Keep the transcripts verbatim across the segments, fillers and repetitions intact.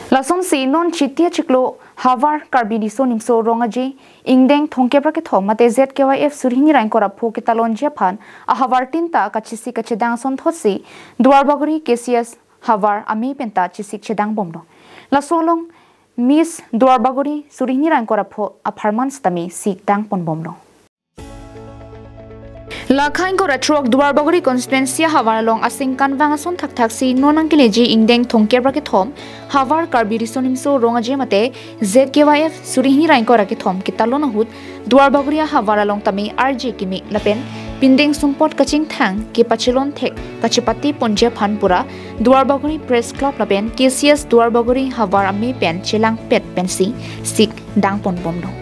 Lasonsi non Chiti achiklo havar Karbi Riso Nimso Rong Aje ingdeng thomkep ra kethom mate Z K Y F suri hini ra ingkoi ra pho ketalonji aphan ahavar tin ta kachesik kachedang asonthotsi Duarbagori K C S havar amei penta chesik chedang bomlo. Laso along Miss Duarbagori suri hini ra ingkoi ra pho apharman sitame sikdang pon bomlo. Lakha ingkoi ra throk Duarbagori constituency havar along asingkan vang ason thakthaksi non nangkeleji ingdeng thomkep ra kethom havar Karbi Riso Nimso Rong Aje mate Z K Y F suri hini ra ingkoi ra kethom ketalon ahut Duarbagori havar along tame arje keme lapen pindeng sumpot kachingthang kepachelon thek kachepate ponji aphan pura Duarbagori Press Club lapen K C S Duarbagori havar amei pen chelangpet pensi sikdang pon bomlo.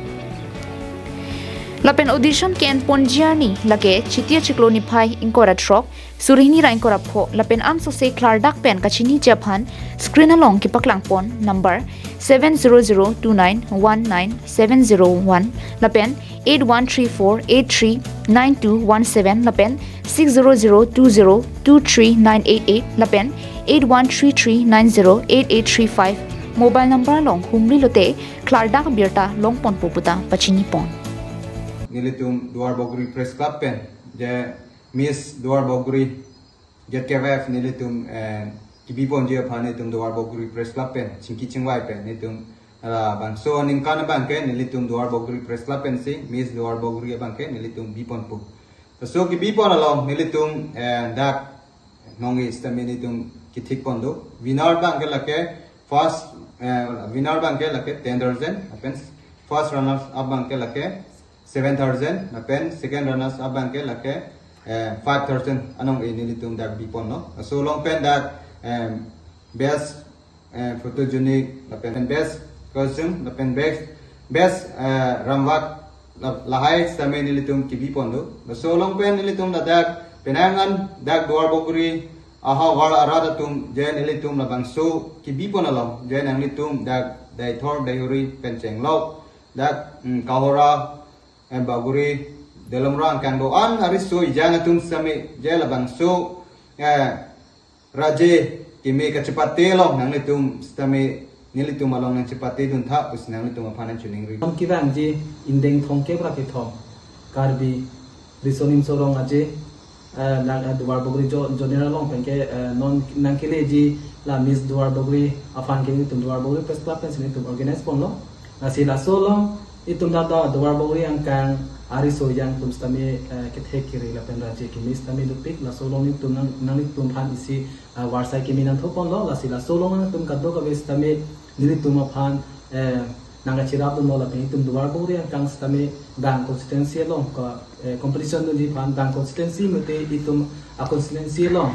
Lapen audition ke-en ponji arni lake Chiti achiklo niphai ingkoi ra throk suri hini ra ingkoi ra pho lapen ansose klardak pen kachiniji aphan screen along kepaklang pon number seven zero zero two nine one nine seven zero one lapen eight one three four eight three nine two one seven lapen six zero zero two zero two three nine eight eight lapen eight one three three nine zero eight eight three five mobile number along humri lote klardak birta long ponpo puta pachini pon. Nelitum Duarbagori Press Club pen je Miss Duarbagori Z K Y F nelitum, eh, kebi ponji aphan nelitum Duarbagori Press Club pen chingki chingvai pen nelitum labangso aningkan abangke nelitum Duarbagori Press Club pensi Miss Duarbagori abangke nelitum bi ponpo. Laso kebi pon along nelitum, eh, dak nongji sitame nelitum kethik pon do. Winner abangke lake first, eh, winner abangke lake ten thousand, lapen first runners up abangke lake seven thousand, lapen second runners up abangke lake, eh, five thousand anong-e nelitum dak bi ponlo. Laso along pen dak, eh, best, eh, photogenic, lapen best costume, lapen best, best, eh, ramvak, la-, lahai sitame nelitum kebi pon do. Laso along pen nelitum ladak penang an dak Duarbagori ahavar arat atum je nelitum labangso kebi pon along je nanglitum dak Deithor Deihori pen chenglok dak, mm, Kahora, eh, Bagori, Delomra angkang do-an ariso ejang atum sitame je labangso, eh, arje keme kachepate along nanglitum sitame nelitum along nangchepate duntha pusi nanglitum aphan nangchiningri. Non kevangji ingdeng thomkep ra kethom Karbi Riso Nimso Rong Aje, eh, nang, eh, Duarbagori jo-, Junior along penke, eh, non nangkeleji la Miss Duarbagori aphan ke nelitum Duarbagori Press Club pensi nelitum organize ponlo. Lasi laso along itum dak Duarbagori angkang ariso ejang atum sitame, eh, kethek kere lapen arje keme sitame dopik, laso along itum nang, nanglitum aphan isi, eh, varsai keme nangthu ponlo. Lasi laso along itum kadokave sitame nelitum aphan, eh, nangkachirap dunlo lapen itum Duarbagori angkang sitame bang constituency along ko, eh, competition dunji aphan bang constituency mate itum a-constituency along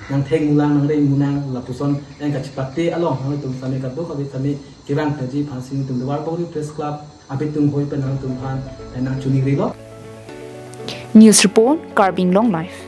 nangthek mulang nangreng munang lapuson nangkachepate along nanglitum sitame kadokave sitame kevang taji aphansi nelitum Duarbagori Press Club abitung hoi pen nanglitum aphan, eh, nangchiningrilo. News report, Karbi Anglong Live.